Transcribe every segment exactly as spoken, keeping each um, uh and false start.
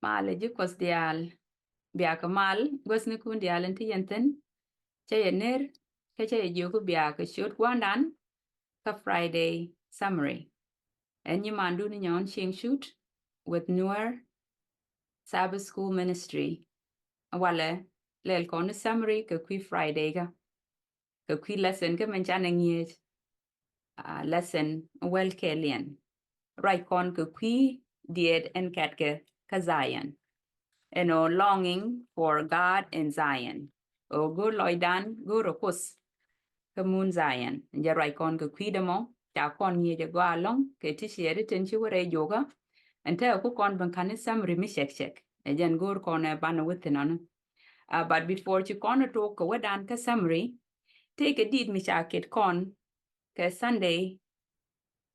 Malɛ ji̱ Kuɔth diaal. Bia kɛ mal guäthnikun diaal in te yɛn thi̱n. Cä yɛ ner kä cä yɛ jiök bia kɛ ciöt gua̱a̱ndan kä Friday summary. Ɛn nyi mandun ni Nyɔn Cieŋ Cut with Nuer Sabbath School Ministry. Walɛ lɛl kɔn ni summary kɛ kui̱ Friday kä, kɛ kui̱ lesson kä min canɛ ŋi̱eec. Lesson wäl kɛɛliɛn. Ruac kɔn kɛ kui̱ diɛɛt ɛn kɛtkɛ kä Zion. Ɛn ɔ longing for God in Zion. Ɔ go̱o̱r lɔcdan go̱o̱r ɔ Kuoth kä mun Zion. Jɛ ruac kɔn kɛ kui̱dɛ mɔ ca kɔn ŋi̱eec ɛ gɔaa ɛlɔ̱ŋ kɛ ti ciɛɛri tin ci wä rɛy juɔkä. Ɛn te ɛ ku kɔn ben ka̱n ni summary mi cɛk cɛk ɛ jɛn go̱o̱r kɔn ɛ banɛ wä thi̱n ɔni. But before ci kɔn ɛ tok kɛ wädan kä summary, tëëkɛ di̱i̱t mi ca ket kɔn kɛ Sunday.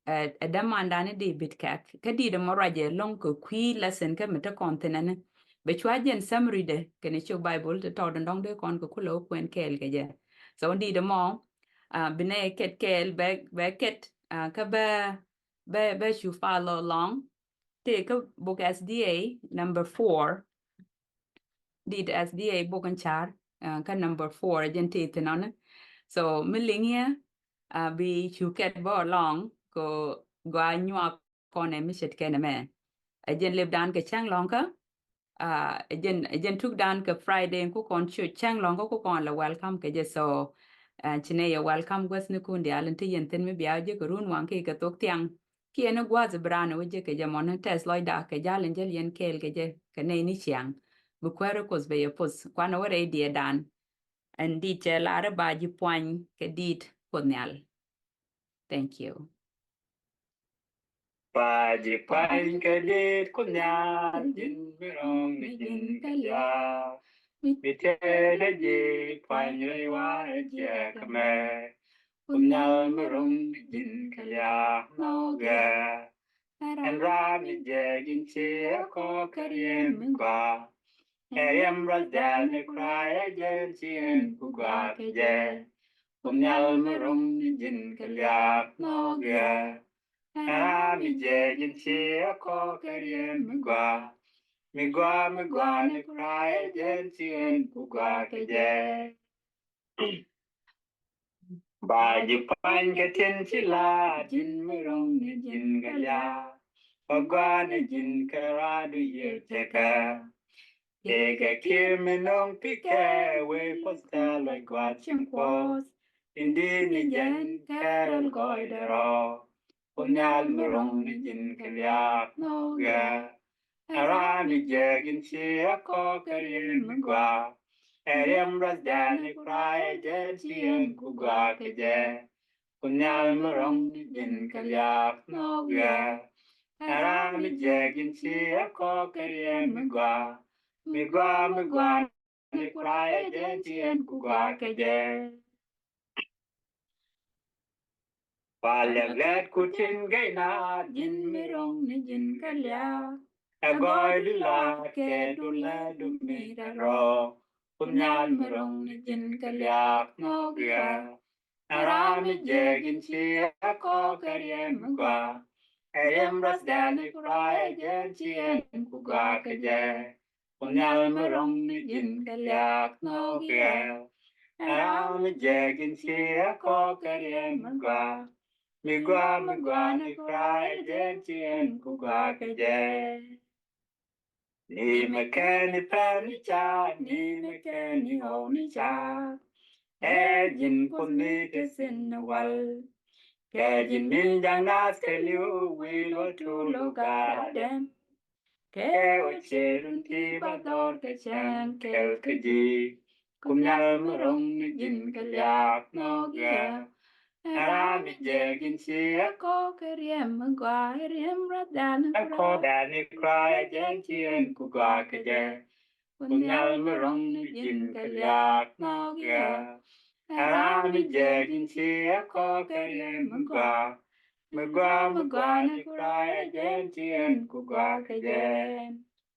Ɛ dämandan i̱ di bit kɛk kä di̱i̱t ɛmɔ ruacɛ ɛlɔ̱ŋ kɛ kui̱ lesson kä mi te kɔn thi̱n ɛni. Bɛ cua jɛn summary dɛ kɛn i̱ cuk Bible ti tɔɔt ɛn dɔ̱ŋ dee kɔn kɛ kulɛ wä kuɛn kɛɛl kɛ jɛ. So di̱i̱t ɛmɔ binɛ ket kɛɛl bɛ ket kä bɛ bɛ bɛ cu follow along. Tëëkɛ buk S D A number four. Di̱i̱t S D A buk in car kä number four ɛ jɛn tëë thi̱n ɔni. So mi liŋ yɛ bi cu kɛt bä along kɛ gɔaa nyuak kɔn ɛ mi ce̱tkɛn ɛmɛ. Ɛ jɛn lëpdan kɛ cäŋ lɔ̱ŋkä. Ɛ jɛn ɛ jɛn tukdan kɛ Friday ku kɔn cu cäŋ lɔ̱ŋkä ku kɔn lɛ welcome kɛ jɛ. So ci nɛ yɛ welcome guäthnikun diaal in te yɛn thi̱n mi bia jɛ kɛ run waŋ kɛ kɛ thok thiaŋ. Kiɛ ni gua̱a̱th i̱ bi raan i̱ wä jek kɛ jɛ mɔni tɛth lɔcda kɛ ja̱l in jäl yɛn kɛɛl kɛ jɛ kɛ nɛy ni ciaŋ. Bi kuäär i̱ Kuoth bɛ yɛ poth kuan i̱ wä rɛy diɛɛdan. Ɛn di̱t cɛ lar i̱ ba ji̱ puany kɛ di̱t Kuoth Nhial. Thank you. Ba ji̱ puany kɛ di̱t Kuoth Nhial ji̱n mi ro̱ŋ ni ji̱n kɛ lia̱a̱. Mi tëëdɛ ji̱ puany rɛy wa̱a̱ jiɛk mɛ. Kuoth Nhial mi ro̱ŋ ni ji̱n kɛ lia̱a̱ nhɔkɛ. Ɛn ram mi jɛ ji̱n ci ɛ kɔk kɛ riɛm mi gɔaa. Ɛ riɛm ruath dɛl ni kura ɛ jɛn ci ɛn ku gɔaa kɛ jɛ. Kuoth Nhial mi ro̱ŋ ni ji̱n kɛ lia̱a̱ nhɔkɛ. Ɛn ram mi jɛ ji̱n ci ɛ kɔk kɛ riɛm mi gɔaa. Mi gɔaa mi gɔaa ni kura ɛ jɛn ci ɛn ku gɔaa kɛ jɛ. Ba ji̱ puany kɛ tin ci la ji̱n mi ro̱ŋ ni ji̱n kɛ lia̱a̱. Ba gɔaa ni ji̱n kɛ raadu yɛ jɛ kɛ. Tëëkɛ kiɛ mi no̱o̱ŋ pikɛ wee Kuoth kɛ lɔc gua̱a̱th cieŋ Kuɔth. Tin di̱i̱t ni jɛn kɛ rɛl gɔɔydɛ rɔ. Kuoth Nhial mi ro̱ŋ ni ji̱n kɛ lia̱a̱ nhɔkɛ. Ɛ ram mi jɛ ji̱n ci ɛ kɔk kɛ riɛm mi gɔaa. Ɛ riɛm ruath dɛl ni kura ɛ jɛn ci ɛn ku gɔaa kɛ jɛ. Kuoth Nhial mi ro̱ŋ ni ji̱n kɛ lia̱a̱ nhɔkɛ. Ɛ ram mi jɛ ji̱n ci ɛ kɔk kɛ riɛm mi gɔaa. Mi gɔaa mi gɔaa ni kura ɛ jɛn ci ɛn ku gɔaa kɛ jɛ. Ba lɛk lɛt ku tin gɛy na ji̱n mi ro̱ŋ ni ji̱n kɛ lia̱a̱. Ɛ gɔɔy di la kɛ dun lɛ dun mi rɛ rɔ. Kuoth Nhial mi ro̱ŋ ni ji̱n kɛ lia̱a̱ nhɔkɛ. Ɛ ram mi jɛ ji̱n ci ɛ kɔk kɛ riɛm mi gɔaa. Ɛ riɛm ruath dɛl ni kura ɛ jɛn ci ɛn ku gɔaa kɛ jɛ. Kuoth Nhial mi ro̱ŋ ni ji̱n kɛ lia̱a̱ nhɔkɛ. Ɛ ram mi jɛ ji̱n ci ɛ kɔk kɛ riɛm mi gɔaa. Mi gɔaa mi gɔaa ni kura ɛ jɛn ci ɛn ku gɔaa kɛ jɛ. Ni mɛ kɛ ni pɛn ni ca ni mɛ kɛ ni ɣɔw ni ca. Ɛ ji̱n Kuoth mi te thi̱n ni wal. Kɛ ji̱n min ja̱ŋ nath kɛ li̱w wi̱i̱ luɔt tuul ɔ ga̱r a dɛm. Kɛ ɣöö cɛ run ti ba dhɔr kɛ cɛŋ kɛl kä ji̱. Kuoth Nhial mi ro̱ŋ ni ji̱n kɛ lia̱a̱ nhɔkɛ. Ɛ ram mi jɛ ji̱n ci ɛ kɔk kɛ riɛm mi gɔaa ɛ riɛm ruath dɛl ni kura ɛ jɛn ci ɛn ku gɔaa kɛ jɛ. Kuoth Nhial mi ro̱ŋ ni ji̱n kɛ lia̱a̱ nhɔkɛ. Ɛ ram mi jɛ ji̱n ci ɛ kɔk kɛ riɛm mi gɔaa. Mi gɔaa mi gɔaa ni kura ɛ jɛn ci ɛn ku gɔaa kɛ jɛ.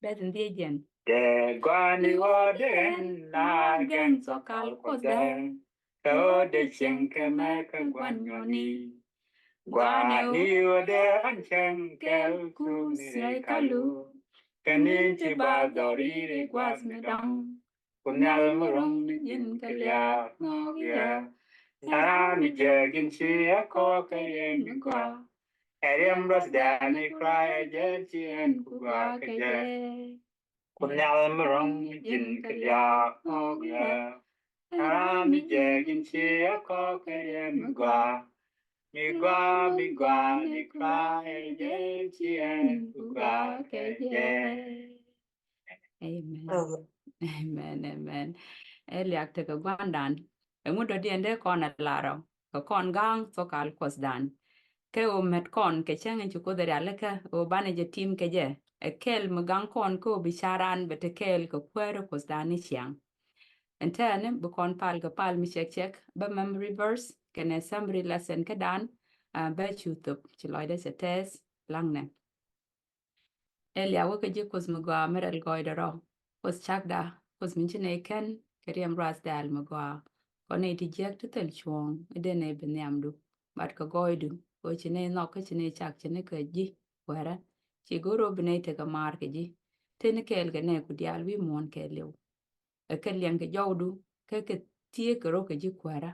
Beth in dhiec jɛn. Dee gɔaa ni ɣöö dee ɛn na gɛn thɔkal Kuɔth ɛ. Kɛ ɣöö dee cieŋ kɛ mɛ kɛ gua̱n nyuɔni. Gɔaa ni ɣöö dee ɣän cieŋ kɛl kun ni rɛy kalu. Kɛ ni̱n ti ba dhɔri ri gua̱th mi dɔ̱ŋ. Ku nhial mi ro̱ŋ ni ji̱n kɛ lia̱a̱ ŋɔ̱ɔ̱k yɛ. Ram mi jɛ gin ci ɛ kɔk kɛ riɛm mi gɔaa. Ɛ riɛm ruath dɛɛn i̱ kura ɛ jɛ ci ɛn ku gɔaa kɛ jɛ. Ku nhial mi ro̱ŋ ni ji̱n kɛ lia̱a̱ ŋɔ̱ɔ̱k yɛ. Ram mi jɛ gin ci ɛ kɔk kɛ riɛm mi gɔaa. Mi gɔaa, mi gɔaa, mi gɔaa, ɛ jɛ ci ɛn ku gɔaa kɛ jɛ. Amen. Amen, amen. Ɛ liak tekɛ gua̱ndan. Ɛŋu dɔ̱diɛn dee kɔn ɛ larɔ kɛ kɔn ga̱a̱ŋ thok kal Kuɔthdan. Kɛ ɣöö mɛt kɔn kɛ cäŋ in ci Kuoth ɛ rialikä ɣöö banɛ jɛ tim kɛ jɛ. Ɛ kɛl mi ga̱a̱ŋ kɔn kä ɣöö bi ca̱ran bɛ te kɛɛl kɛ kuäärä Kuɔthdan ni ciaŋ. Ɛn tɛɛni bi kɔn pal kɛ pal mi cɛk cɛk bä memory verse kɛnɛ summary lesson kädan. Bä cu thop ci lɔcdä cɛ tɛth laŋnɛ. Ɛ liak wä kä ji̱ Kuoth mi gɔaa mi rɛl gɔɔydɛ rɔ. Kuoth cakda, Kuoth mi ci nɛy kɛn kɛ riɛm ruath dɛ̈ɛ̈l mi gɔaa. Kɔn nɛy ti jiäk ti thil cuɔ̱ɔ̱ŋ i̱ dee nɛy bi nhiamdu. Bat kɛ gɔɔydu kɛ ɣöö ci nɛy nhɔk kä ci nɛy cak ci ni kɛ ji̱ kuäärä. Ci go̱o̱r ɣöö bi nɛy tekɛ maar kɛ ji̱. Tëë ni kɛɛl kɛ nɛɛku diaal wi̱i̱ muɔ̱ɔ̱n kɛɛliw. Ɛ kɛ liɛŋ kɛ jɔwdu kä kɛ thieek kɛ rok kɛ ji̱ kuäärä.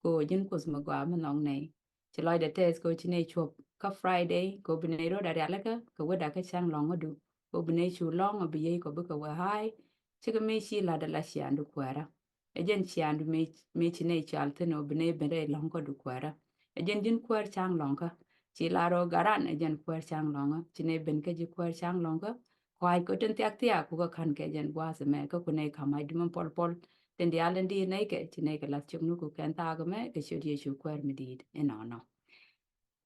Kɛ ɣöö ji̱n Kuoth mi gɔaa mi nhɔk nɛy. Ci lɔcdɛ tɛth kɛ ɣöö ci nɛy cuɔp kä Friday kɛ ɣöö bi nɛy rɔ̱dɛ rialikä kɛ wäda kä cäŋ lɔ̱ŋädu. Kɛ ɣöö bi nɛy cu lɔ̱ŋ ɔ bi yiey kɔ bikɛ wee ha̱a̱y. Cikɛ mëë ci la̱t ala ciaŋdu kuäärä. Ɛ jɛn ciaŋdu mëë ci nɛy cal thi̱n ɔ bi nɛy ben rɛy lɔ̱ŋkädu kuäärä. Ɛ jɛn ji̱n kuäär cäŋ lɔ̱ŋkä. Ci lar ɣöö garan ɛ jɛn kuäär cäŋ lɔ̱ŋä ci nɛy ben kä ji̱ kuäär cäŋ lɔ̱ŋkä. Kua̱c kɔ tin thiak thiak ku kä ka̱n kɛ jɛn gua̱a̱th ɛmɛ kä ku nɛy ka̱m a i̱ dimä pɔl pɔl. Tin diaal in diit nɛy kɛ ci nɛy kɛ lath cok ni ku kɛn thaak ɛmɛ kɛ ciöt Yecu kuäär mi di̱i̱t inɔnɔ.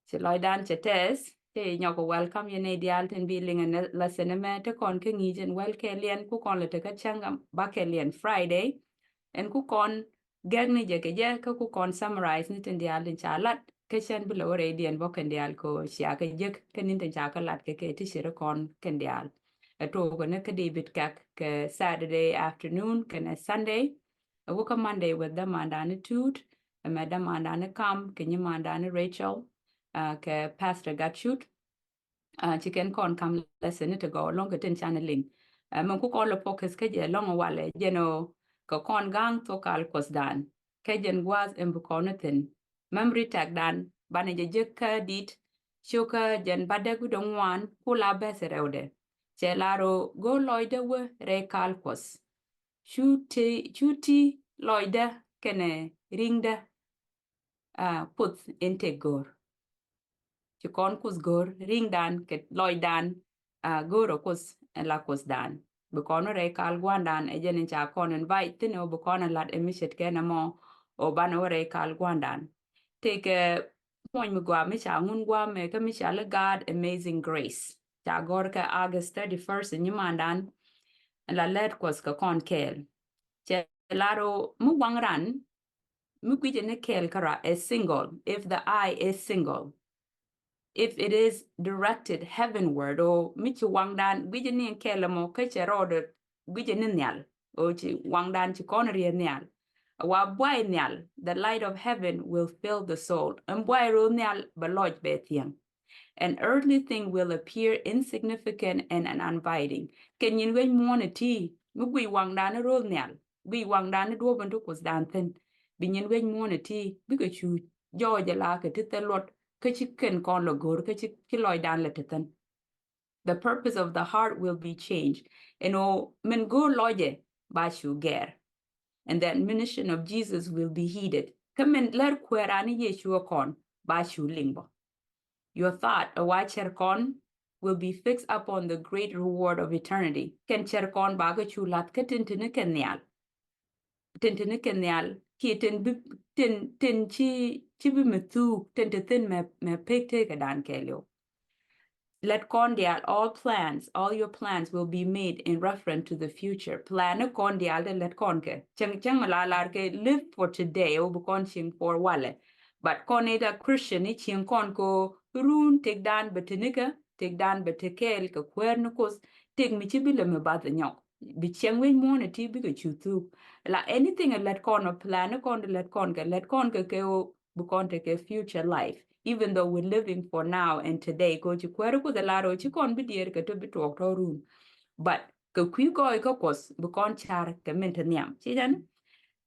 Ci lɔcdan cɛ tɛth cɛ i̱ nyɔk kɛ welcome yɛn nɛy diaal tin bi liŋ ɛn lesson ɛmɛ ti kɔn kä ŋi̱i̱c ɛn wel kɛ liɛn ku kɔn lɛ tekä cäŋ ba kɛ liɛn Friday. Ɛn ku kɔn gɛk ni jɛ kɛ jɛ kä ku kɔn summarize ni tin diaal tin ca lat kä cɛn bi lɛ wä rɛydiɛn bä kɛn diaal kɛ cia kɛ jek kä nin tin ca kɛ lat kɛ kɛ ti ciri kɔn kɛn diaal. Ɛ tuɔɔk kɛ ni kä David kɛk kɛ Saturday afternoon kɛnɛ Sunday. Ɛ wä kä Monday weth dämandan ni Tuut ɛmɛ dämandan ni Kam kɛ nyimandan ni Rachel kɛ Pastor Gatcut. Ci kɛn kɔn kam lesson ni ti gɔw lɔŋ kɛ tin canɛ liŋ. Mɛn ku kɔn lɛ focus kä jɛ lɔŋ walɛ jɛn ɔ kɛ kɔn ga̱a̱ŋ thok kal Kuɔthdan. Kɛ jɛn gua̱a̱th ɛn bi kɔn ni thin. Memory tɛkdan banɛ jɛ jek kä dit. Cio̱kä jɛn ba dɛk wi̱dɛ ŋuan ku la bɛth rɛwdɛ. Cɛ lar ɔ go̱o̱r lɔcdä wä rɛy kal Kuɔth. Cu ti, cu ti lɔcdä kɛnɛ ri̱ŋdä. Kuoth in tëk go̱o̱r. Ci kɔn Kuoth go̱o̱r ri̱ŋdan kɛ lɔcdan. Go̱o̱r ɔ Kuoth in la Kuothdan. Bi kɔn wä rɛy kal gua̱ndan ɛ jɛn in ca kɔn invite thi̱n ɔ bi kɔn in lat ɛ mi ce̱tkɛ nɛ mɔ. Ɔ banɛ wä rɛy kal gua̱ndan. Tëkɛ muɔ̱ny mi gɔaa mi ca ŋun gua̱a̱mɛ kä mi ca li God Amazing Grace. Ca gɔ̱r kɛ August thirty-first nyimandan. La lɛt Kuɔth kɛ kɔn kɛɛl. Cɛ lar ɔ mi waŋ ran mi gui̱cɛ ni kɛɛl kä ra is single, if the eye is single, if it is directed heavenward, ɔ mi ci waŋdan gui̱cɛ ni kɛɛl ɛmɔ kä cɛ rɔɔdɛ gui̱cɛ ni nhial, ɔ ci waŋdan ci kɔn riee nhial. Wa buay nhial, the light of heaven will fill the soul. Ɛn buay ro̱o̱ nhial bɛ lɔc bɛ thiäŋ. An earthly thing will appear insignificant and uninviting. Kɛ nyin wec muɔ̱ɔ̱n ɛ ti mi guic waŋdan ni ro̱o̱ nhial. Guic waŋdan ni duɔ̱ɔ̱p in ti Kuothdan thi̱n. Bi nyin wec muɔ̱ɔ̱n ɛ ti bikɛ cu jɔɔc ɛ la kɛ ti thil luɔt kä ci kɛn kɔn lɛ go̱o̱r kä ci lɔcdan lɛ ti thi̱n. The purpose of the heart will be changed. Ɛn ɣöö min go̱o̱r lɔcɛ ba cu gɛr. And the admonition of Jesus will be heeded. Kä min lär kuääran ni Yecu ɛ kɔn ba cu liŋ bä. Your thought ɛ wa cär kɔn will be fixed upon the great reward of eternity. Kɛn cär kɔn ba kɛ cu lath kä tin tin ni kɛ nhial. Tin tin ni kɛ nhial kiɛ tin bi, tin, tin ci, ci bi mi thuuk tin ti thin mɛ, mɛ pek tëëkädan kɛɛliw. Lät kɔn diaal, all plans, all your plans will be made in reference to the future. Plan ni kɔn diaal ti lät kɔn kɛ cäŋ, cäŋ mi la lar kɛ live for today, ɔ bi kɔn cieŋ for walɛ. But kɔn ni da Christian ni cieŋ kɔn ko run tëkdan bɛ te nikɛ, tëkdan bɛ te kɛɛl kɛ kuäär ni Kuoth, tëk mi ci bi lɛ mi bath nyɔk. Bi cieŋ wec muɔ̱ɔ̱n ɛ ti bikɛ cu thuuk. La anything ɛ lät kɔn ɔ plan ni kɔn di lät kɔn kɛ, lät kɔn kɛ kɛ ɔ bi kɔn tekɛ future life. Even though we're living for now and today, kɛ ɔ ci kuäär Kuoth ɛ lar ɔ ci kɔn bi diɛɛr kɛ tɔ bi tuɔɔk tɔ run. But kɛ kui̱ gɔɔy kä Kuɔth bi kɔn car kɛ min te nhiam. Ci jɛn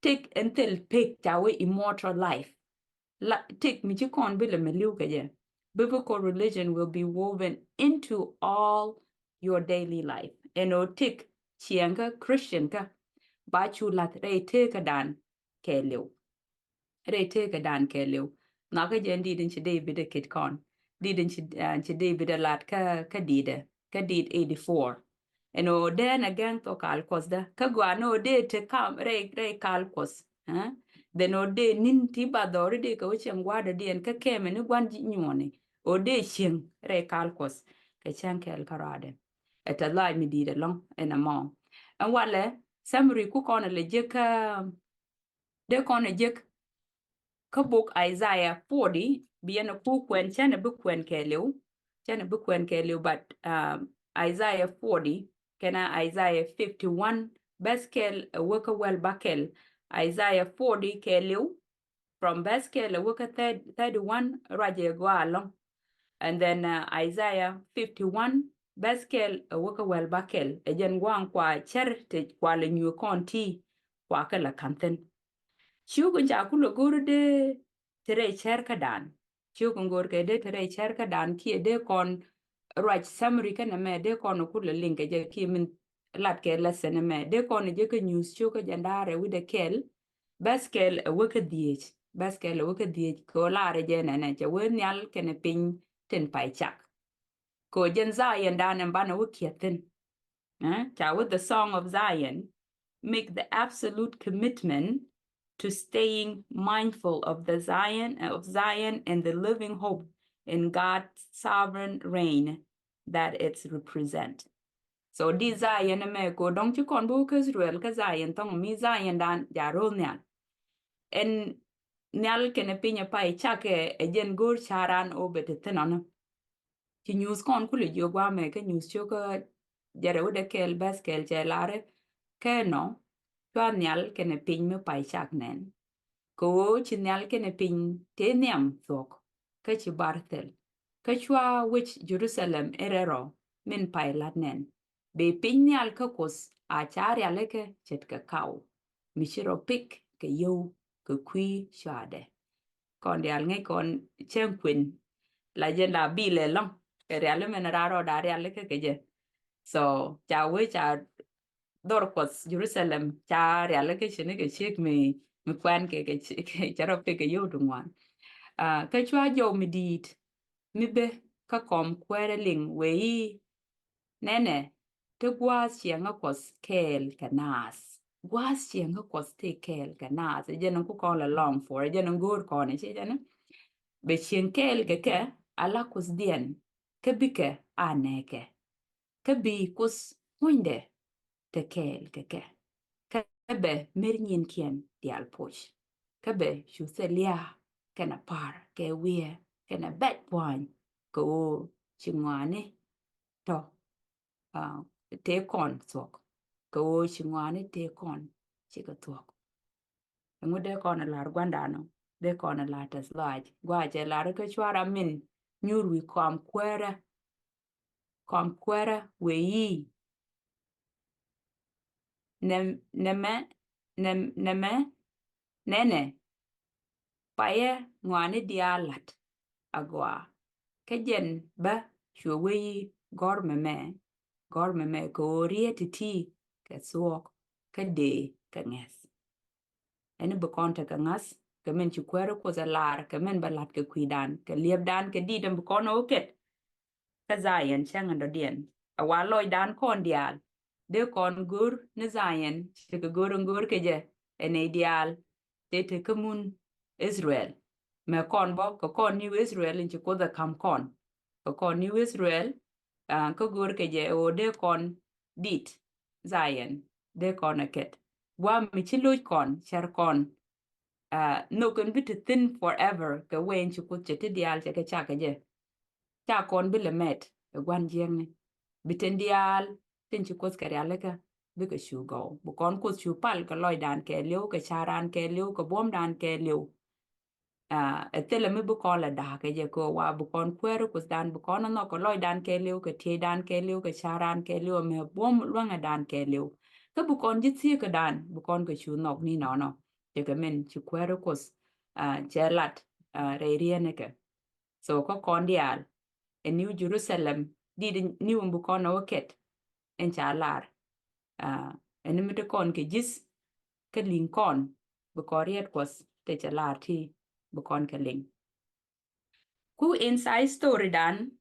tëk ɛn thil pek ca wee immortal life. La tëk mi ci kɔn bi lɛ mɛ li̱w kɛ jɛ. Biblical religion will be woven into all your daily life. Ɛn ɣöö tëk ciɛŋkä Christian kä ba cu lath rɛy tëëkädan kɛɛliw. Rɛy tëëkädan kɛɛliw. Nhɔakä jɛ in di̱t in ci David ɛ kit kɔn. Di̱t in ci, ah, ci David ɛ lat kä, kä di̱t ɛ, kä di̱t eighty-four. Ɛn ɣöö dee nɛ gɛŋ thok kal Kuɔthdä. Kä gɔaa ni ɣöö dee te kam rɛy, rɛy kal Kuɔth. Ɛ? Then ɣöö dee ni̱n ti ba dhɔri dee kɛ wä cieŋ gua̱a̱dɔdiɛn kä kɛmɛ ni gua̱n ji̱ nyuɔni. Ɣöö dee cieŋ rɛy kal Kuɔth. Kɛ cäŋ kɛɛl kä rɔadɛ. Ɛ tɛ lɔaac mi di̱i̱t ɛlɔ̱ŋ ɛn ɛmɔ. Ɛn walɛ, summary ku kɔn ɛ lɛ jek kä dee kɔn ɛ jek kä buk Isaiah forty, bi yɛn ɛ ku kuɛn, cɛn ɛ bi kuɛn kɛɛliw, cɛn ɛ bi kuɛn kɛɛliw, but, um, Isaiah forty kɛnɛ Isaiah fifty-one, bɛth kɛl ɛ wä kä wäl bäkɛl. Isaiah forty kɛɛliw, from bɛth kɛl ɛ wä kä thirty, thirty-one, ruacɛ gɔaa ɛlɔ̱ŋ. And then, uh, Isaiah fifty-one, bɛth kɛl ɛ wä kä wäl bäkɛl. Ɛ jɛn gua̱a̱ŋ kua cär te kua lɛ nyuur kɔn ti kua kɛ lɛ ka̱n thi̱n. Ciök in ca kulɛ go̱r dee te rɛy cärkädan. Ciök in go̱r kɛ dee te rɛy cärkädan kiɛ dee kɔn ruac summary kɛnɛ mɛ dee kɔn kulɛ liŋ kɛ jɛ kiɛ min lat kɛ lesson mɛ dee kɔn jɛ kä Nyuuth cio̱kä jiɛn da̱ŋ rɛw wi̱cdɛ kɛl. Bɛth kɛl ɛ wä kä dhieec. Bɛth kɛl ɛ wä kä dhieec kɛ ɣöö larɛ jɛ nɛnɛ cɛ wee nhial kɛnɛ piny tin pay cak. Kɛ ɣöö jɛn Zion dan ɛn banɛ wä kiɛth thi̱n. Eh, ca wä the song of Zion, make the absolute commitment to staying mindful of the Zion, of Zion and the living hope in God's sovereign reign that it's represent. So di Zion ɛmɛ ko dɔ̱ŋ ci kɔn bi wä kä Israel kä Zion thɔŋ mi Zion dan ja ro̱o̱ nhial. Ɛn nhial kɛnɛ piny ɛ pay cakɛ ɛ jɛn go̱o̱r caran obɛ ti thin ɔnɔ. Ci Nyuuth kɔn kulɛ jiök guamɛ kä Nyuuth cio̱kä jiɛn rɛw wi̱cdɛ kɛl bɛth kɛl cɛ larɛ kɛ nɔ cua nhial kɛnɛ piny mi pay cak nɛn. Kɛ ɣöö ci nhial kɛnɛ piny tëë nhiam thuɔ̱k kä ci bar thil. Kä cua wec Jerusalem i̱ rɛl rɔ min pay la̱t nɛn. Bɛ piny nhial kä Kuoth a ca rialikä ce̱tkɛ kaw mi ci rɔ pik kɛ yio̱w kɛ kui̱ cuaadɛ. Kɔn diaal ŋäc kɔn cäŋ kuën la jɛn la bilɛ ɛlɔ̱ŋ kɛ riali min raa rɔɔda rialikä kɛ jɛ. So ca wee ca dhɔr Kuɔth Jerusalem ca rialikä cini kɛ ciek mi, mi kuɛn kɛ, kɛ ci, kɛ cɛ rɔ pik kɛ yio̱w ti ŋuan. Ah, kä cua jɔw mi di̱i̱t mi bä kä kɔm kuäärä liŋ wee i̱ nɛnɛ te gua̱a̱th ciɛŋä Kuɔth kɛɛl kɛ naath. Gua̱a̱th ciɛŋä Kuɔth te kɛɛl kɛ naath. Ɛ jɛn ku kɔn la long for, ɛ jɛn go̱o̱r kɔn ɛ ci jɛn. Bɛ cieŋ kɛɛl kɛ kɛ ala Kuothdiɛn kä bikɛ a nɛɛkɛ. Kä bi Kuoth puɔ̱nydɛ te kɛɛl kɛ kɛ. Kä bɛ mer nyinkiɛn diaal puɔ̱c. Kä bɛ cu thil lia̱a̱ kɛnɛ pa̱r kɛ wiɛɛ kɛnɛ bɛc pua̱ny kɛ ɣöö ci ŋɔaani tɔ, ah, tëë kɔn thuɔ̱k. Kɛ ɣöö ci ŋɔaani tëë kɔn cikɛ thuɔ̱k. Ɛŋu dee kɔn ɛ la̱r gua̱ndanɔ, dee kɔn ɛ la̱r tɛth lɔaac. Gua̱a̱cɛ la̱r kä cuara min nyuur wi̱i̱ kɔam kuäärä. Kɔam kuäärä wee i̱ nɛ, nɛmɛ, nɛ, nɛmɛ, nɛnɛ payɛ ŋɔaani diaal la̱t agɔaa. Kä jɛn bä cuɛ wee i̱ gɔ̱r mɛmɛ, gɔ̱r mɛmɛ kɛ ɣöö riet ti̱ti̱ kɛ thuɔ̱k kä dee kɛ ŋɛth. Ɛn bi kɔn tekɛ ŋa̱th kɛ min ci kuäärä Kuoth ɛ la̱r kɛ min bɛ la̱t kɛ kui̱dan kɛ liɛpdan kɛ di̱t ɛn bi kɔn ɛ wä kɛt. Kä Zion cäŋ ɛn dɔ̱diɛn ɛ wa lɔcdan kɔn diaal. Dee kɔn go̱r ni Zion cikɛ go̱r ɛn go̱r kɛ jɛ ɛ nɛy diaal. Tëë te kä mun Israel mɛ kɔn bä kɛ kɔn niw Israel in ci Kuoth ɛ ka̱m kɔn. Kɛ kɔn niw Israel, ah, kä go̱r kɛ jɛ ɛ ɣöö dee kɔn di̱t Zion dee kɔn ɛ kɛt. Gua̱a̱m mi ci lo̱c kɔn cär kɔn, ah, nhök in bi te thi̱n forever kɛ wee in ci Kuoth cɛ ti diaal cɛ kɛ cak kɛ jɛ. Ca kɔn bi lɛ mɛt ɛ gua̱n jiäkni. Bi tin diaal tin ci Kuoth kɛ rialikä bikɛ cu gɔw. Bi kɔn Kuoth cu pal kɛ lɔcdan kɛɛliw kɛ ca̱ran kɛɛliw kɛ buɔ̱mdan kɛɛliw. Ɛ thilɛ mi bi kɔn la da̱a̱k kɛ jɛ kɛ wa bi kɔn kuɛɛri Kuothdan, bi kɔn a nhɔk kɛ lɔcdan kɛɛliw, kɛ tieydan kɛɛliw, kɛ ca̱ran kɛɛliw, mɛ buɔ̱m luäŋɛdan kɛɛliw. Kä bi kɔn ji̱ thieekädan bi kɔn kɛ cu nhɔk ni nɔnɔ. Cɛ kɛ min ci kuɛɛri Kuoth cɛ lat rɛy riɛn ni kɛ. So kä kɔn diaal ɛ New Jerusalem dit ni wun bi kɔn ɛ wä kɛt ɛn ca lar. Ɛn mi ti kɔn kɛ ji̱th kä liŋ kɔn bi kɔn riɛt Kuɔth te cɛ lar ti bi kɔn kɛ liŋ. Ku inside story dan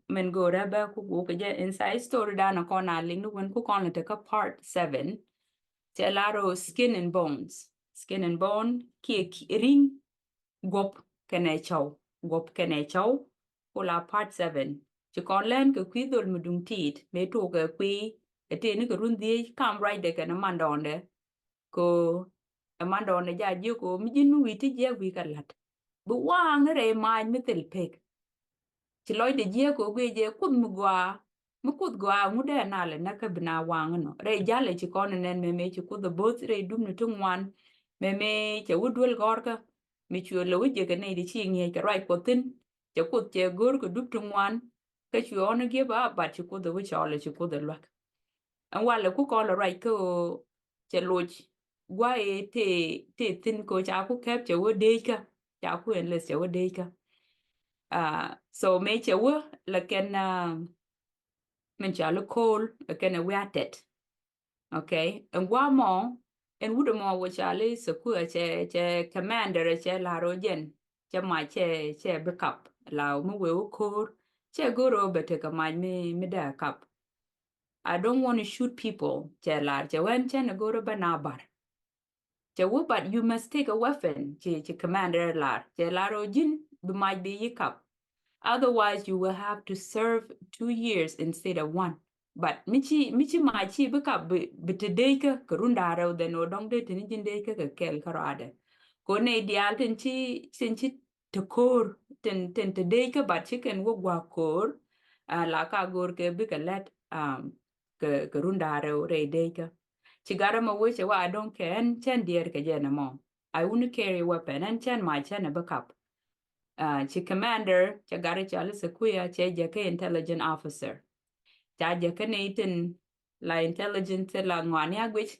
min go̱o̱rɛ bɛ ku guk kɛ jɛ inside story dan a kɔn a liŋ ni wen ku kɔn lɛ te kä part seven. Cɛ lar ɔ skin and bones, skin and bone kiɛ riŋ guɔp kɛnɛ cɔw, guɔp kɛnɛ cɔw. Ku la part seven ci kɔn lɛn kɛ kui̱ dhol mi duŋ tiit mi tuukɛ kui̱ ɛ tëë ni kɛ run dhiec kam ruacdɛ kɛnɛ mandɔɔndɛ. Ko ɛ mandɔɔndɛ ja jiök ko mi ji̱n mi wi̱i̱ ti jiɛk wi̱i̱ kɛ la̱t bi waŋ ni rɛy maac mi thil pek. Ci lɔcdɛ jiɛk ko guic jɛ Kuoth mi gɔaa, mi Kuoth gɔaa ŋut dee nalɛ näk kä bi na waŋ inɔ rɛy jalɛ ci kɔn inɛn mɛmɛ ci Kuoth ɛ bo̱th rɛy dup ni ti ŋuan. Mɛmɛ cɛ wä duel gɔrkä mi cuɛ lɛ wä jiɛkɛ nɛy di ci ŋi̱eec kɛ ruac Kuɔth thi̱n. Cɛ Kuoth cɛ go̱o̱r kɛ dup ti ŋuan kä cuɛ ɣɔn ɛ giep a bat ci Kuoth ɛ wä cɔɔl ɛ ci Kuoth ɛ luäk. Ɛn walɛ ku kɔn lɛ ruac kä ɣöö cɛ loc gua̱a̱ ëë tëë tëë thi̱n kɛ ɣöö ca ku kɛp cɛ wä deeckä, ca ku ɛn leth cɛ wä deeckä. So mëë cɛ wä lɛ kɛn min ca li ko̱o̱l lɛ kɛn ɛ wiatɛt. Okay, ɛn gua̱a̱ mɔ ɛn wut ɛmɔ wä ca li sɛ ku cɛ cɛ commander cɛ la̱r ɔ jɛn cɛ mac cɛ cɛ bi kap la mi wee wä ko̱o̱r cɛ go̱r ɔ bɛ tekɛ mac mi mi dee kap. I don't want to shoot people, cɛ lar cɛ wee ɛn cɛn ɛ go̱r ɔ bɛ na bar. Cɛ wee but you must take a weapon, ci ci commander lar cɛ lar ɔ ji̱n bi mac bi yi kap. Otherwise you will have to serve two years instead of one. But mi ci mi ci mac ci bi kap bi te dec kä kɛ run da̱ŋ rɛw dhɛn ɔ dɔ̱ŋ dee te ni ji̱n dec kä kɛ kɛl kä rɔadɛ. Ko nɛy diaal tin ci tin ci te ko̱o̱r tin tin te dec kä but ci kɛn wä gua̱a̱k ko̱o̱r. La ka go̱o̱r kɛ bikɛ lɛt kɛ kɛ run da̱ŋ rɛw rɛy dec kä. Ci gat ɛmɔ wee cɛ wä a dɔ̱ŋ kɛ ɛn cɛn diɛɛr kɛ jɛ nɛ mɔ. I wouldn't carry a weapon, ɛn cɛn mac cɛn ɛ bi kap. Ci commander cɛ gat ɛ cɔal i̱ Sekuya cɛ jɛ kä intelligent officer. Ca jɛ kä nɛy tin la intelligence la ŋɔaani a guic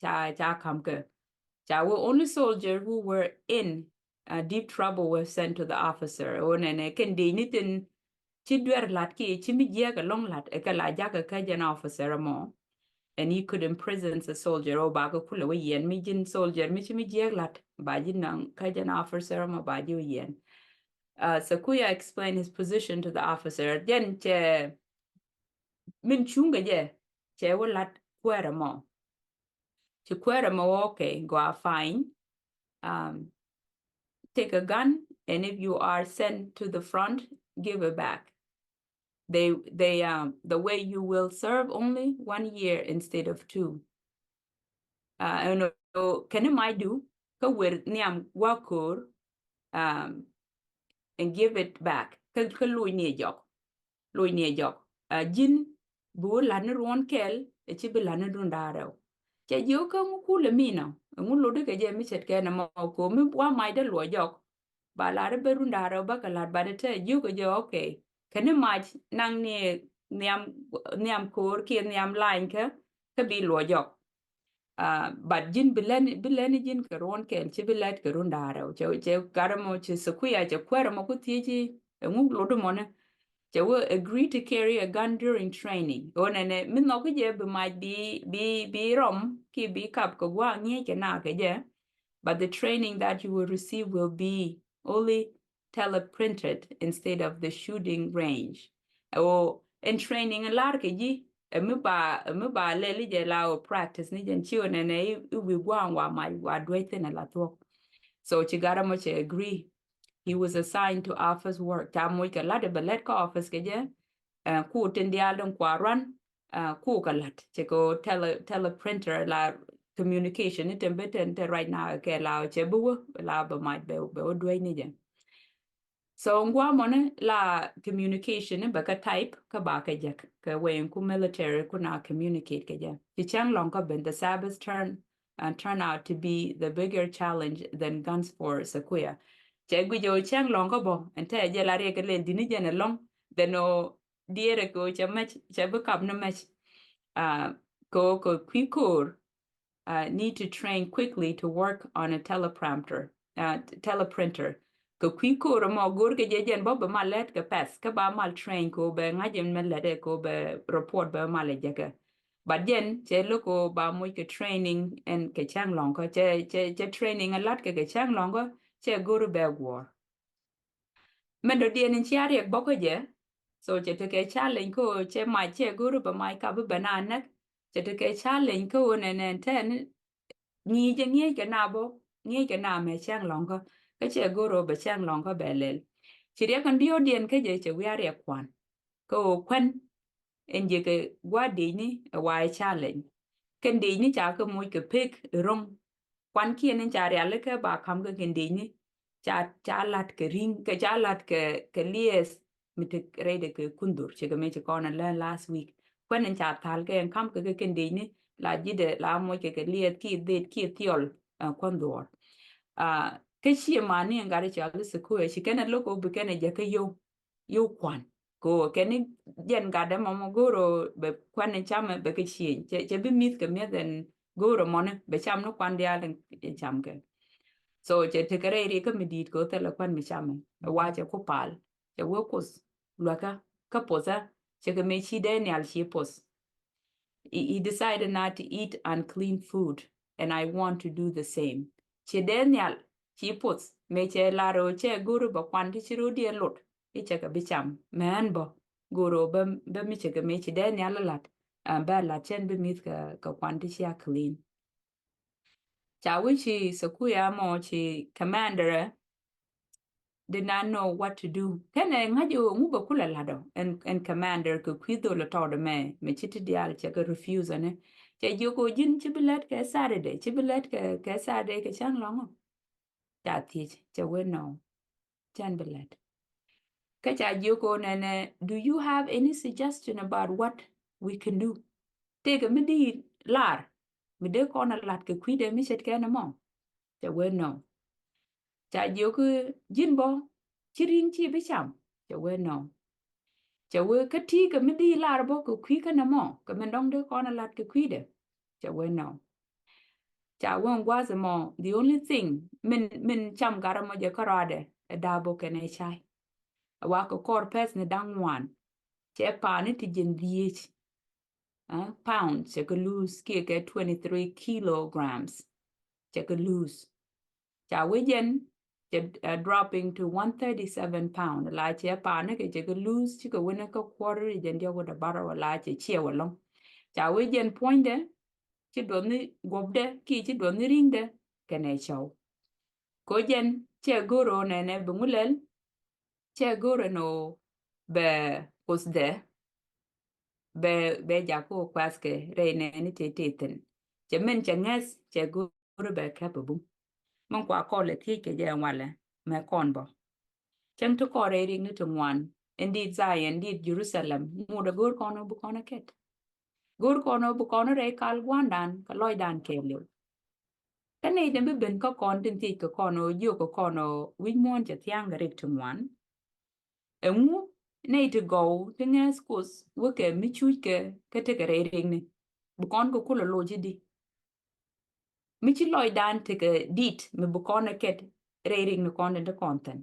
ca ca ka̱m kɛ. Ca wee only soldier who were in deep trouble were sent to the officer. Ɣöö nɛnɛ kɛn dec ni tin ci duer la̱t kiɛ ci mi jiääk ɛlɔ̱ŋ la̱t ɛ kɛ la jakä kä jɛn officer ɛmɔ. And he could imprison the soldier ɔ bakɛ kulɛ wä yiɛn mi ji̱n soldier mi ci mi jiääk la̱t ba ji̱ naŋ kä jɛn officer ɛmɔ ba ji̱ wä yiɛn. Sekuya explained his position to the officer. Jɛn cɛ min cuŋ kɛ jɛ cɛ wä la̱t kuäär ɛmɔ. Ci kuäär ɛmɔ wä, okay, go a fine. Take a gun, and if you are sent to the front, give it back. They they um the way you will serve only one year instead of two. Ɛnɔ kɛn i̱ macdu kä wer nhiam gua̱a̱k ko̱o̱r and give it back. Kä kä loc ni ɛ jɔk, loc ni ɛ jɔk. Ji̱n bi wä la̱t ni ruɔ̱n kɛl ɛ ci bi la̱t ni run da̱ŋ rɛw. Cɛ jiök kä ŋu kulɛ mi nɔ ɛŋu lotdä kɛ jɛ mi ce̱tkɛ nɛ mɔ ko̱o̱r mi wa macdä luɔc jɔk. Ba lar i̱ ben run da̱ŋ rɛw bäkɛ la̱t ba dee te jiök kɛ jɛ, okay. Kɛn i̱ mac naŋ ni nhiam nhiam ko̱o̱r kiɛ nhiam lany kä kä bi luɔc jɔk. But ji̱n bi lɛn bi lɛn ji̱n kɛ ruɔ̱n kɛl ci bi lɛt kɛ run da̱ŋ rɛw. Cɛ cɛ gat ɛmɔ ci Sekuya cɛ kuäär ɛmɔ ku thiec i̱ ɛŋu lot ɛmɔni. Cɛ wee agree to carry a gun during training. Ɣöö nɛnɛ mi nhɔk i̱ jɛ bi mac bi bi bi rɔm kiɛ bi kap kɛ gua̱a̱k ŋi̱eec kɛ na kɛ jɛ. But the training that you will receive will be only teleprinted instead of the shooting range. Ɣöö ɛn training lar kɛ ji̱ ɛ mi ba ɛ mi ba lɛl i̱ jɛ la ɣöö practice ni jɛn ci ɣöö nɛnɛ i̱ wi̱i̱ gua̱a̱ŋ wa mac wa duec thi̱n ɛ la thuɔ̱k. So ci gat ɛmɔ cɛ agree. He was assigned to office work. Ca moc kɛ la̱t ɛ bɛ lɛt kä office kɛ jɛ. Ku tin diaal din kua ruan ku kɛ la̱t cɛ kɛ tele teleprinter la communication ni tin bi tin te right now kɛ la cɛ bi wä la bɛ mac bɛ bɛ wä duec ni jɛ. So ŋuamɔni la communication ni bɛ kɛ type kä ba kɛ jek kɛ wɛy ku military ku na communicate kɛ jɛ. Ci cäŋ lɔŋ kä ben the Sabbath turn and turn out to be the bigger challenge than guns for Sekuya. Cɛ guic ɣöö cäŋ lɔ̱ŋ kä bä ɛn tɛ jɛ la riɛk kɛ lɛl di̱t ni jɛn ɛlɔ̱ŋ. Then ɣöö diɛɛrɛ kɛ ɣöö cɛ mɛc, cɛ bi kap ni mɛc. Ah, kɛ ɣöö kɛ kui̱ ko̱o̱r, ah, need to train quickly to work on a teleprompter, ah, teleprinter. Kɛ kui̱ ko̱o̱r ɛmɔ go̱o̱r kɛ jɛ jɛn bä bɛ mal lät kɛ pɛth kä ba mal train kɛ ɣöö bɛ ŋa̱c ɛn mɛ lät ɛ kɛ ɣöö bɛ report bɛ mal ɛ jɛ kɛ. But jɛn cɛ lo̱k ɣöö ba moc kɛ training ɛn kɛ cäŋ lɔ̱ŋ kä cɛ, cɛ, cɛ training ɛ lat kɛ kɛ cäŋ lɔ̱ŋ kä cɛ go̱o̱r bɛ guɔ̱ɔ̱r. Mɛn dɔ̱diɛn in cia riɛk bɔkä jɛ. So cɛ tekɛ challenge kä ɣöö cɛ mac cɛ go̱o̱r bɛ mac kap bi bɛ na näk. Cɛ tekɛ challenge kä ɣöö nɛnɛ tɛn ŋi̱i̱c ɛ ŋi̱eec kɛ na bä, ŋi̱eec kɛ na mɛ cäŋ lɔ̱ŋ kä. Kä cɛ go̱o̱r ɣöö bɛ cäŋ lɔ̱ŋ kä bɛ lɛl. Ci riɛk in diɔ̱ɔ̱diɛn kä jɛ cɛ wi̱i̱ a riɛk kuan. Kä ɣöö kuän ɛn jiɛkɛ gua̱a̱r dicni ɛ wa ɛ challenge. Kɛn dicni ca kɛ moc kɛ pek ɛ ro̱ŋ. Kuankiɛn in ca rialikä ba ka̱m kä kɛn dicni ca, ca lat kɛ ri̱ŋ kɛ ca lat kɛ, kɛ liɛth mi te rɛydɛ kɛ kundhor cikɛ mëë ci kɔn ɛ lä last week. Kuän in ca thal kɛ ɛn ka̱m kɛ kɛ kɛn dicni la ji̱dɛ la moc kɛ kɛ liɛth kiɛ dhet kiɛ thiɔl, ah, kuän dhuɔr. Ah, kä ciɛ mani ɛn gat ɛ cɔal i̱ Sequoia ci kɛn ɛ lo̱k ɔ bi kɛn ɛ jɛ kä yio̱w. Yio̱w kuan. Kɛ ɣöö kɛn ni jɛn gatdɛ mɔmɔ go̱o̱r ɣöö bɛ kuan ni camɛ bɛ kɛ cieŋ. Cɛ, cɛ bi mi̱th kɛ mi̱eth ɛn go̱o̱r ɛmɔni bɛ cam ni kuan diaal in cam kɛ. So cɛ tekɛ rɛy riɛkä mi di̱i̱t kɛ ɣöö thilɛ kuan mi camɛ. Ɛ wa cɛ ku pal. Cɛ wee Kuoth luäkä kä pothä cɛ kɛ mëë ci Daniel ci poth. He, he decided not to eat unclean food, and I want to do the same. Ci Daniel ci poth mëë cɛ lar ɣöö cɛ go̱o̱r bɛ kuan ti ci ro̱diɛn lot i̱ cɛ kɛ bi cam mɛ ɣän bä go̱o̱r ɣöö bä, bä mi cɛ kɛ mëë ci Daniel lat, ah, bä lat cɛn bi mi̱th kɛ, kɛ kuan ti ci a clean. Ca wi̱ci Sequoia mɔ ci commander did not know what to do. Kɛnɛ ŋa̱c ɣöö ŋu bɛ kulɛ la̱t ɔ ɛn, ɛn commander kɛ kui̱ dhol ɛ tɔɔdɛ mɛ, mɛ ci ti diaal cɛ kɛ refuse ɛnɛ. Cɛ jiök ɣöö ji̱n ci bi lät kɛ Saturday, ci bi lät kɛ, kɛ Saturday kɛ cäŋ lɔ̱ŋ ɔ. Ca thiec cɛ wee nɔ. Cɛn bi lät. Kä ca jiök ɣöö nɛnɛ, do you have any suggestion about what we can do? Tëëkɛ mi di lar mi dee kɔn a lat kɛ kui̱dɛ mi ce̱tkɛ ni mɔ? Cɛ wee nɔ. Ca jiök ji̱n bä ci ri̱ŋ ci bi cam? Cɛ wee nɔ. Cɛ wee kä ti̱i̱ kɛ mi di lar bä kɛ kui̱ kä nɛ mɔ kɛ min dɔ̱ŋ dee kɔn a lat kɛ kui̱dɛ? Cɛ wee nɔ. Ca wee gua̱a̱th ɛmɔ the only thing min, min cam gat ɛmɔ jɛ kärɔadɛ ɛ da̱a̱ bä kɛnɛ cay. Ɛ wa kɛ kɔr pɛth ni da̱ŋ ŋuan cɛ pa̱a̱ni ti jiɛn dhieec, ah, pounds cɛ kɛ lose kiɛ kɛ twenty three kilograms cɛ kɛ lose. Ca wee jɛn cɛ, ah, dropping to one thirty seven pound la cɛ pa̱a̱ni kɛ cɛ kɛ lose cikɛ wee ni kä kuɔr jɛn diɔk wä dɛ barɛ wä la cɛ ciɛ wä lɔŋ. Ca wee jɛn puɔ̱nydɛ ci duɔthni guɔ̱pdɛ kiɛ ci duɔthni ri̱ŋdɛ kɛnɛ cɔw. Ko jɛn cɛ go̱o̱r ɣöö nɛnɛ bi ŋu lɛl cɛ go̱o̱r ɛn ɣöö bɛ Kuothdɛ bɛ, bɛ jakä ɣöö kuathkɛ rɛy nɛɛni tëë tëë thi̱n. Cɛ min cɛ ŋäth cɛ go̱o̱r bɛ kɛp ɛ bum. Min kua kɔl ɛ thiec kɛ jɛ ɛn walɛ mɛ kɔn bä. Cäŋ ti kɔn rɛy riɛkni ti ŋuan in di̱i̱t Dhayɔn, di̱i̱t Jɛ-ru-tha-lɛm, ŋot ɛ go̱o̱r kɔn ɣöö bi kɔn ɛ kɛt. Go̱o̱r kɔn ɣöö bi kɔn ɛ rɛy kal gua̱ndan kɛ lɔcdan kɛɛliw. Kä nɛy tin bi ben kä kɔn tin thiec kɛ kɔn ɣöö jiök kɛ kɔn ɣöö wi̱c muɔ̱ɔ̱n cɛ thia̱a̱ŋ kɛ rik ti ŋuan. Ɛŋu nɛy ti gɔw ti ŋɛth Kuoth wekɛ mi cuc kɛ kä tekɛ rɛy riɛkni? Bi kɔn kɛ kulɛ loc i̱di? Mi ci lɔcdan tekɛ di̱t mi bi kɔn ɛ kɛt rɛy riɛkni kɔn tin ti kɔn thi̱n.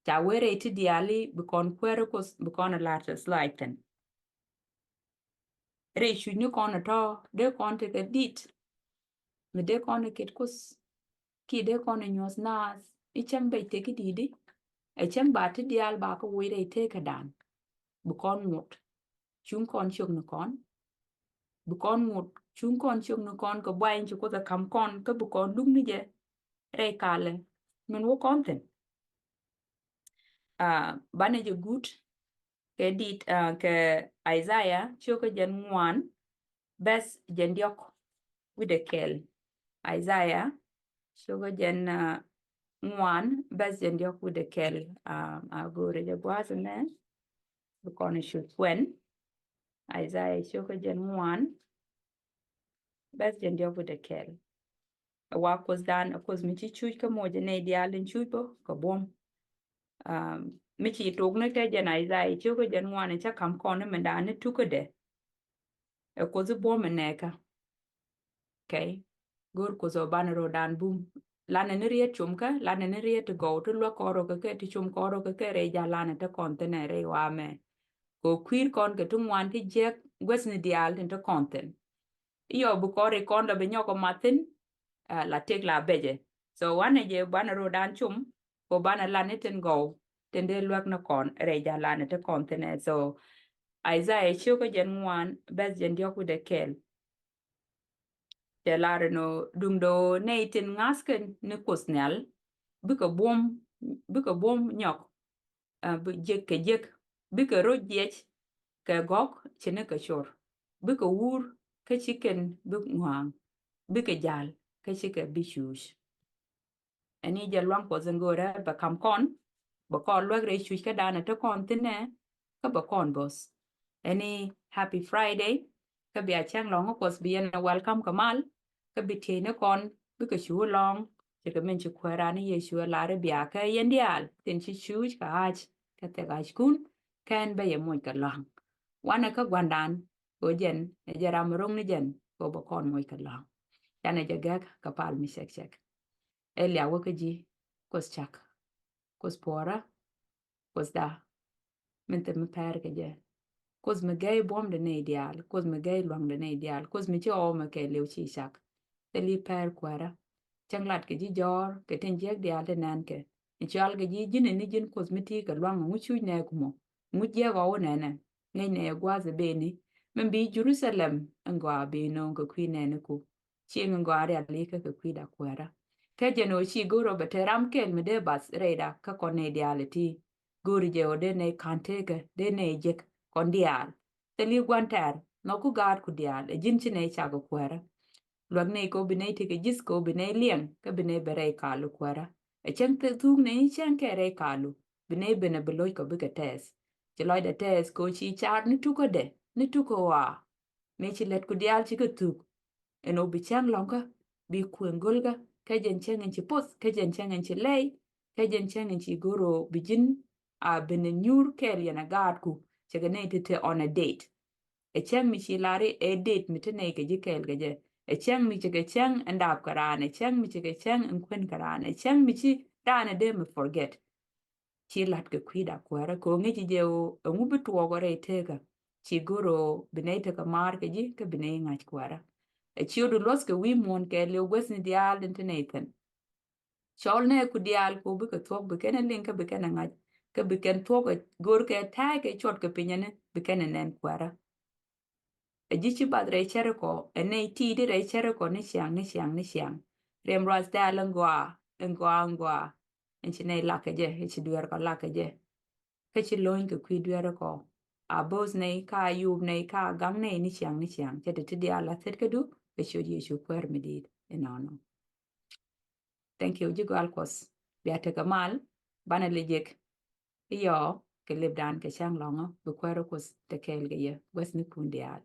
Ca wee rɛy ti diaali bi kɔn kuäär Kuoth bi kɔn ɛ la̱r tɛth lɔaac thi̱n. Rɛy cucni kɔn ɛ tɔ̱ dee kɔn tekɛ di̱t mi dee kɔn ɛ kɛt Kuoth kiɛ dee kɔn ɛ nyuɔ̱th naath i̱ cäŋ bɛc tëë kä di̱i̱di. Ɛ cäŋ ba ti diaal ba kä woc rɛy tëëkädan. Bi kɔn ŋot cuŋ kɔn ciök ni kɔn. Bi kɔn ŋot cuŋ kɔn ciök ni kɔn kɛ buay in ci Kuoth ɛ ka̱m kɔn kä bi kɔn luk ni jɛ rɛy kalɛ min wä kɔn thi̱n. Ah, banɛ jɛ guut kɛ di̱t, ah, kɛ Isaiah cio̱kä jɛn ŋuan bɛth jɛn diɔ̱k wi̱cdɛ kɛl. Isaiah cio̱kä jɛn, ah, ŋuan bɛth jɛn diɔ̱k wi̱cdɛ kɛl. Ah, a go̱o̱rɛ jɛ gua̱a̱th ɛmɛ bi kɔn cu kuɛn. Isaiah cio̱kä jɛn ŋuan bɛth jɛn diɔ̱k wi̱cdɛ kɛl. Ɛ wa Kuothdan, ɛ Kuoth mi ci cuc kä moc ɛ nɛy diaal tin cuc bä kɛ buɔ̱m. Mi ci tok ni kɛ jɛn Isaiah cio̱kä jɛn ŋuan, ɛ cä ka̱m kɔn ni mindan ni tukädɛ. Ɛ Kuoth i̱ buɔ̱m ɛ nɛɛkä. Okay. Go̱o̱r Kuoth ɔ banɛ ro̱o̱dan bum. Lanɛ ni riet cum kä, lanɛ ni riet ti gɔw ti luäk kɔn rɔ kɛ kɛ, ti cum kɔn rɔ kɛ kɛ, rɛy ja̱ lanɛ ti kɔn thin ɛ rɛy wa mɛ. Kɛ kui̱r kɔn kɛ ti ŋuan ti jiɛk guäth ni diaal tin ti kɔn thin. Iɔ bi kɔn ri kɔn dɔ bi nyɔk ɔ mathin, la tek la becɛ. So wanɛ jɛ banɛ ro̱o̱dan cum, kɛ banɛ lan ni tin gɔw tin dee luäk ni kɔn rɛy ja̱ lanɛ ti kɔn thin ɛ. So Isaiah cio̱kä jɛn ŋuan bɛth jɛn diɔ̱k wi̱dɛ kɛl. Cɛ lar inɔ duŋdɛ ɣöö nɛy tin ŋa̱thkɛ ni Kuoth Nhial bikɛ buɔ̱m, bikɛ buɔ̱m nyɔk, bi jiɛk kɛ jiɛk, bikɛ ro̱ jiɛc kɛ gɔ̱k ci ni kɛ cor, bikɛ wur kä ci kɛn bi ŋua̱a̱ŋ, bikɛ ja̱l kä ci kɛ bi cuuc. Ɛni jɛ luaŋ Kuɔth in go̱o̱rɛ bɛ ka̱m kɔn, bɛ kɔn luäk rɛy cuc kä danɛ te kɔn thi̱n ɛ, kä bɛ kɔn bo̱th. Ɛni happy Friday, kä bia cäŋ lɔ̱ŋ Kuɔth bi yɛn ɛ welcome kɛ mal, kä bi tieyni kɔn bikɛ cu lɔ̱ŋ, ci kɛ min ci Kuääran ni Yecu ɛ lar i̱ bia kɛ yɛn diaal tin ci cuuc kɛ ɣa̱c kɛ thɛk ɣa̱ckun, kɛn bä yɛ moc kɛ lɔ̱ŋ. Wanɛ kä gua̱ndan kɛ jɛn ɛ jɛ ram ro̱ŋ ni jɛn kɛ bɛ kɔn moc kɛ lɔ̱ŋ. Canɛ jɛ gɛk kɛ pal mi cɛk cɛk. Ɛ liawä kä ji̱, Kuoth cak, Kuoth puɔrä, Kuoth da, min thil mi pɛr kɛ jɛ. Kuoth mi gɛy buɔ̱mdɛ nɛy diaal, Kuoth mi gɛy lua̱ŋdɛ nɛy diaal, Kuoth mi ci ɣɔw mɛ kɛɛliw ci cak. Thil i̱ pɛr Kuäärä. Cäŋ lat kɛ ji̱ jɔ̱ɔ̱r kɛ tin jiäk diaal ti nɛn kɛ. Cual kɛ ji̱ ji̱n ni ji̱n Kuoth mi ti kɛ lua̱ŋ ŋu cuc nɛ kumɔ. Ŋu jiɛk ɣɔw nɛnɛ. Ŋäc nɛ gua̱a̱th ɛ beni. Min bi Jerusalem in gɔaa bi no̱o̱ŋ kɛ kui̱ nɛniku. Cieŋ in gɔaa rial ikä kɛ kui̱da Kuäärä. Kä jɛn ɣöö ci go̱o̱r ɔ bɛ te ram kɛl mi dee bath rɛyda kä kɔn nɛy diaal iti. Go̱o̱ri jɛ ɣöö dee nɛy ka̱n tekä, dee nɛy jek kɔn diaal. Thil i̱ gua̱n tɛ̈r, nhɔku gaatku diaal, ɛ ji̱n ci nɛy cak ɛ Kuäärä. Luäk nɛy kɛ ɣöö bi nɛy tekɛ ji̱th kɛ ɣöö bi nɛy liɛŋ, kä bi nɛy ben rɛy kalu Kuäärä. Ɛ cäŋ thuk nɛy cäŋ kɛ rɛy kalu, bi nɛy ben ɛ bi lo̱ckɔ bikɛ tɛɛth. Ci lɔcdɛ tɛɛth kɛ ɣöö ci car ni tukädɛ, ni tukä ɣɔaa. Mëë ci lätku diaal cikɛ thuk. Ɛn ɣöö bi cäŋ lɔ̱ŋkä, bi kuëŋ go̱lkä, kä jɛn cäŋ in ci poth, kä jɛn cäŋ in ci lɛy, kä jɛn cäŋ in ci go̱r ɣöö bi ji̱n a ben in nyuur kɛɛl yɛn a gaatku, cɛ kɛ nɛy ti te on a date. Ɛ cäŋ mi ci lar i̱ ɛ date mi te nɛy kɛ ji̱ kɛɛl kɛ jɛ. Ɛ cäŋ mi cɛ kɛ cäŋ in dap kɛ raan, ɛ cäŋ mi cɛ kɛ cäŋ in kuën kɛ raan, ɛ cäŋ mi ci raan ɛ dee mi forget. Ci lat kɛ kui̱da Kuäärä kɛ ɣöö ŋäci jɛ ɣöö ɛŋu bi tuɔɔk ɔ rɛy tekä. Ci go̱r ɣöö bi nɛy tekɛ maar kɛ ji̱ kä bi nɛy ŋa̱c Kuäärä. Ɛ ciötdu luɔ̱th kɛ wi̱i̱ muɔ̱ɔ̱n kɛɛliw guäth ni diaal tin te nɛy thi̱n. Cɔl nɛɛku diaal kɛ ɣöö bikɛ thuɔ̱k bi kɛn ɛ liŋ kä bi kɛn ɛ ŋa̱c. Kä bi kɛn thuɔ̱k ɛ go̱r kɛ ta̱a̱ kɛ cuɔt kɛ piny ɛni bi kɛn ɛ nɛn Kuäärä. Ɛ ji̱ ci bath rɛy cärikɔ, ɛ nɛy ti̱i̱di rɛy cärikɔ ni ciaŋ, ni ciaŋ, ni ciaŋ. Riɛm ruath dɛ̈ɛ̈l ɛn gɔaa, ɛn gɔaa, ɛn gɔaa. Ɛn ci nɛy lak kɛ jɛ, ɛ ci dueerkɔ lak kɛ jɛ. Kä ci lo̱ny kɛ kui̱ dueerkɔ. A bo̱o̱th nɛy, ka a yuup nɛy, ka a gaŋ nɛy ni ciaŋ, ni ciaŋ. Cɛ ti ti diaal a thit kädu, kɛ ciöt Yecu Kuäär mi di̱i̱t. Inɔnɔ. Thank you, ji̱ gɔal Kuɔth. Bia tekɛ mal, banɛ lɛ jek. Iyɔ, kɛ lipdan kɛ cäŋ lɔ̱ŋä, bi Kuäär Kuoth te kɛɛl kɛ yɛ, guäth ni kun diaal.